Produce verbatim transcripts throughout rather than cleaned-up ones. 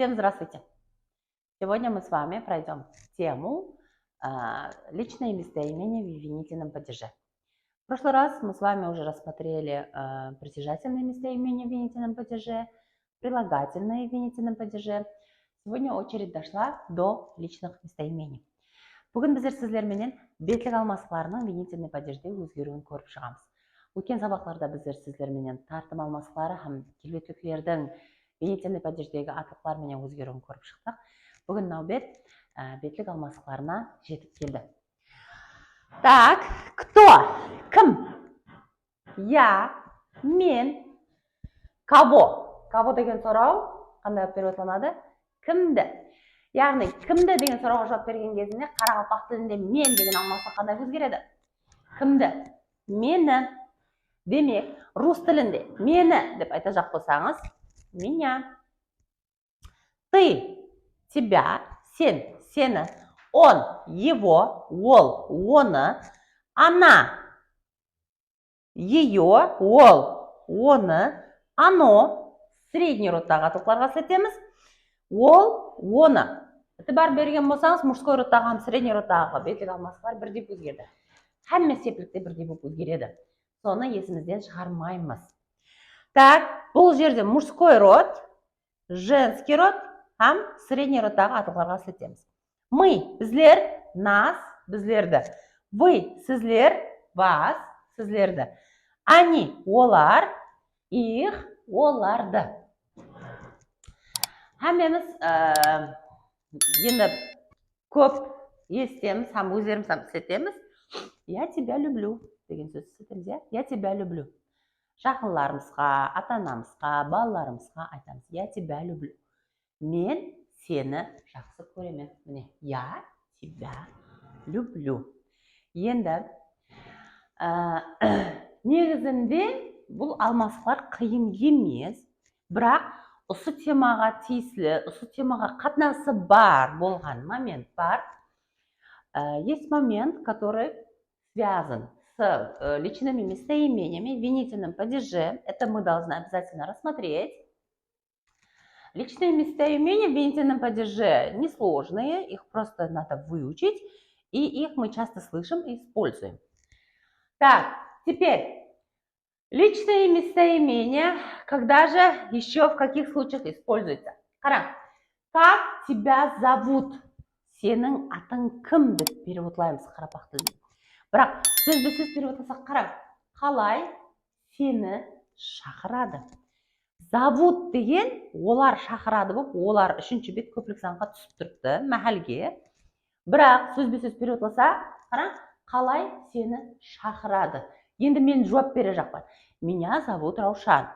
Всем здравствуйте! Сегодня мы с вами пройдём тему, а, личное местоимение в винительном падеже. В прошлый раз мы с вами уже рассмотрели, а, притяжательные местоимения в винительном падеже, прилагательные в винительном падеже. Сегодня очередь дошла до личных местоимений. Búgin bizler sizler menen betlik almasıqlarınıń винительный падежде ózgeriwin kórip shıǵamız. Ótken sabaqlarda bizler sizler menen tartım almasıqları hám kelbetliklerdiń винительный падеждеgi atlıqlar menen ózgeriwin kórip shıqtıq. Búgin náwbet, á, betlik almasıqlarına jetip keldi. Так, кто? Kim? Я, men. Кого? Кого degen soraw qanday qılıp perevodlanadı? Kimdi? Yaǵnıy, kimdi degen sorawǵa juwap bergen gezinde qaraqalpaq tilinde men degen almasıq qanday ózgeredi? Kimdi? Meni. Demek, rus tilinde meni dep aytajaq bolsańız, меня. Ты, тебя, sen, seni. Он, его, ol, onı. Она, её, ol, onı. Оно, средний rodtaǵı atlıqlarǵa isletemiz. Ol, onı. Itibar bergen bolsańız, мужской rodtaǵı hám средний rodtaǵı betlik almasıqlar birdey ózgerdi. Hámme seplikte birdey bolıp ózgeredi. Sonı esimizden shıǵarmaymız. Так, bul jerde мужской род, женский род hám средний rodtaǵı atlıqlarǵa isletemiz. Мы, bizler, нас, bizlerdi. Вы, sizler, вас, sizlerdi. Они, olar, их, olardı. Hámmemiz, e, endi kóp esitemiz hám ózlerimiz hám isletemiz. Я тебя люблю degen sózdi isletemiz, ya? Я тебя люблю. Jaqınlarımızǵa, ata-anamızǵa, balalarımızǵa aytamız. Я тебя люблю. Men seni jaqsı kóremen. Mine, я тебя люблю. Endi, á, negizinde bul almasıqlar qıyın emes. Biraq usı temaǵa tiyisli, usı temaǵa qatnası bar bolǵan moment bar. Á, есть момент, который связан с, э, личными местоимениями в винительном падеже. Это мы должны обязательно рассмотреть. Личные местоимения в винительном падеже несложные, их просто надо выучить, и их мы часто слышим и используем. Так, теперь личные местоимения, когда же, ещё в каких случаях используются? Qarań, как тебя зовут? Seniń atıń kim dep perevodlaymız qaraqalpaq tilinde. Biraq sózbe-sóz perevodlasaq, qarań, qalay seni shaqıradı? Зовут degen olar shaqıradı bolıp, olar úshinshi bet kóplik sanǵa túsip turıptı, máhálge. Biraq sózbe-sóz perevodlasaq, qarań, qalay seni shaqıradı? Endi men juwap berejaqpan. Меня зовут Раушан.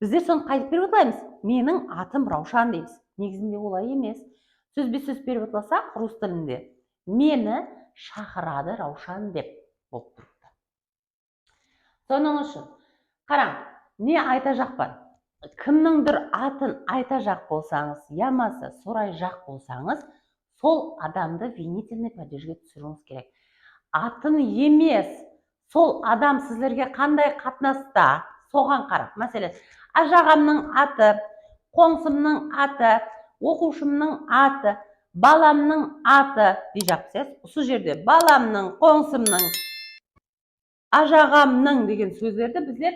Bizler sonı qaytıp perevodlaymız? Meniń atım Rawshan deymiz. Negizinde olay emes. Sózbe-sóz perevodlasaq, rus tilinde meni shaqıradı Rawshan dep bolıp turıptı. Sonıń ushın, qarań, ne aytajaqpan? Kimnińdur atın aytajaq bolsańız yamasa sorayjaq bolsańız, sol adamdı винительный падежге túsiriwińiz kerek. Atın emes, sol adam sizlerge qanday qatnasta, soǵan qarap. Máselen, ajaǵamnıń atı, qońsımnıń atı, oqıwshımnıń atı, balamnıń atı deyjaqpız, ya? Usı jerde balamnıń, qońsımnıń, ajaǵamnıń degen sózlerdi bizler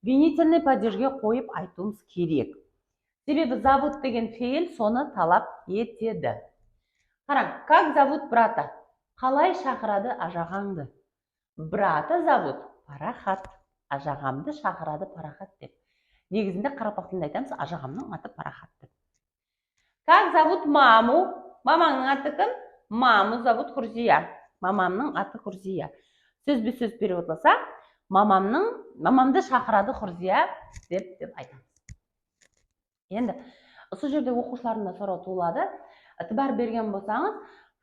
винительный падежге qoyıp aytıwımız kerek. Sebebi зовут degen feyil sonı talap etedi. Qarań, как зовут брата? Qalay shaqıradı ajaǵańdı? Брата зовут Paraxat. Ajaǵamdı shaqıradı Paraxat dep. Negizinde qaraqalpaq tilinde aytamız, ajaǵamnıń atı Paraxat dep. Как зовут маму? Mamańnıń atı kim? Маму зовут Xurziya. Mamamnıń atı Xurziya. Sózbe-sóz perevodlasaq, mamamnıń, mamamdı shaqıradı Xurziya dep, dep aytamız. Endi usı jerde oqıwshılarımnan soraw tuwıladı. Itibar bergen bolsańız,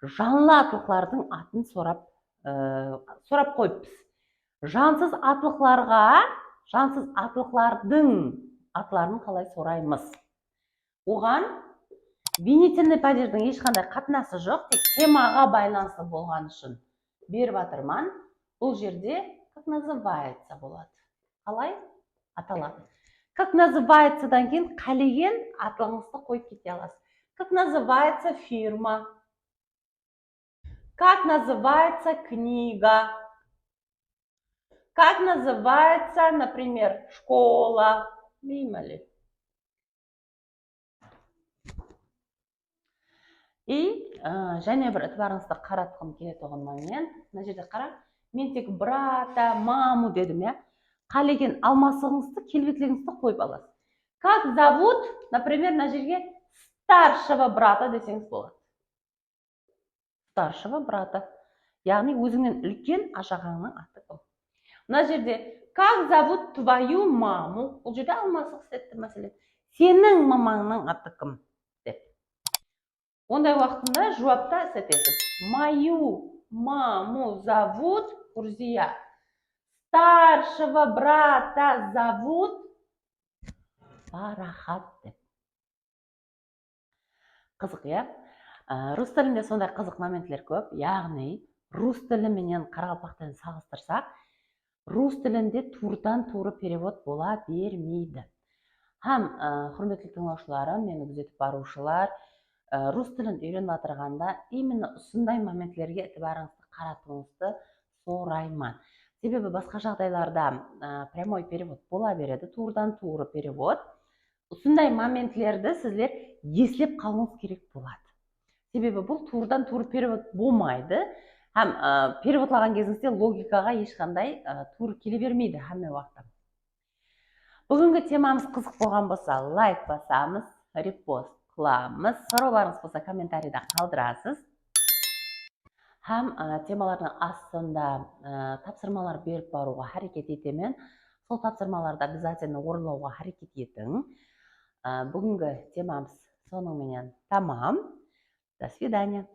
janlı atlıqlardıń atın sorap, e, sorap qoyıppız. Jansız atlıqlarǵa, jansız atlıqlardıń atların qalay soraymız? Oǵan винительный падежdiń hesh qanday qatnası joq, tek temaǵa baylanıslı bolǵanı ushın berip atırman. Bul jerde как называется boladı. Qalay ataladı? Как называется-dan keyin qálegen atlıǵıńızdı qoyıp kete alasız. Как называется фирма? Как называется книга? Как называется, например, школа? Deymen. И, ı, jáne bir itibarıńızdı qaratqım keletuǵın moment. Mına jerde qara, men tek brata, mamu dedim, ya. Qálegen almasıǵıńızdı, kelbetlegińizdi qoyıp alasız. Как зовут, например, mına jerge старшего брата deseńiz boladı. Старшего брата. Yaǵnıy ózińnen úlken ashaǵańnıń atı kim? Mına jerde как зовут твою маму? Bul jerde almasıq isletti, máselen. Seniń mamańnıń atı kim? Dep. Onday waqtında juwapta isletesiz. Мою маму зовут Gúrziya. Старшего брата зовут Paraxat dep. Qızıq, ya? Á, rus tilinde sonday qızıq momentler kóp. Yaǵnıy, rus tili menen qaraqalpaq tilin saǵıstırsaq, rus tilinde tuwrıdan-tuwrı perevod bola bermeydi. Hám, á, húrmetli tıńlawshılarım, meni gúzetip barıwshılar, á, rus tilin úyrenip atırǵanda именно usınday momentlerge itibarıńızdı qaratıwıńızdı sorayman. Sebebi basqa jaǵdaylarda, á, прямой перевод bola beredi, tuwrıdan-tuwrı perevod. Usınday momentlerdi sizler eslep qalıwıńız kerek boladı. Sebebi bul tuwrıdan-tuwrı perevod bolmaydı. Hám, ı, perevodlaǵan gezińizde logikaǵa hesh qanday, ı, tuwrı kele bermeydi hámme waqıtta. Búgingi temamız qızıq bolǵan bolsa, layk basamız, repost qılamız. Sorawlarıńız bolsa, kommentariyda qaldırasız. Hám, ı, temalardıń astında, ı, tapsırmalar berip barıwǵa háreket etemen. Sol tapsırmalardı обязательно orınlawǵa háreket etiń. I, búgingi temamız sonıń menen tamam. До свидания.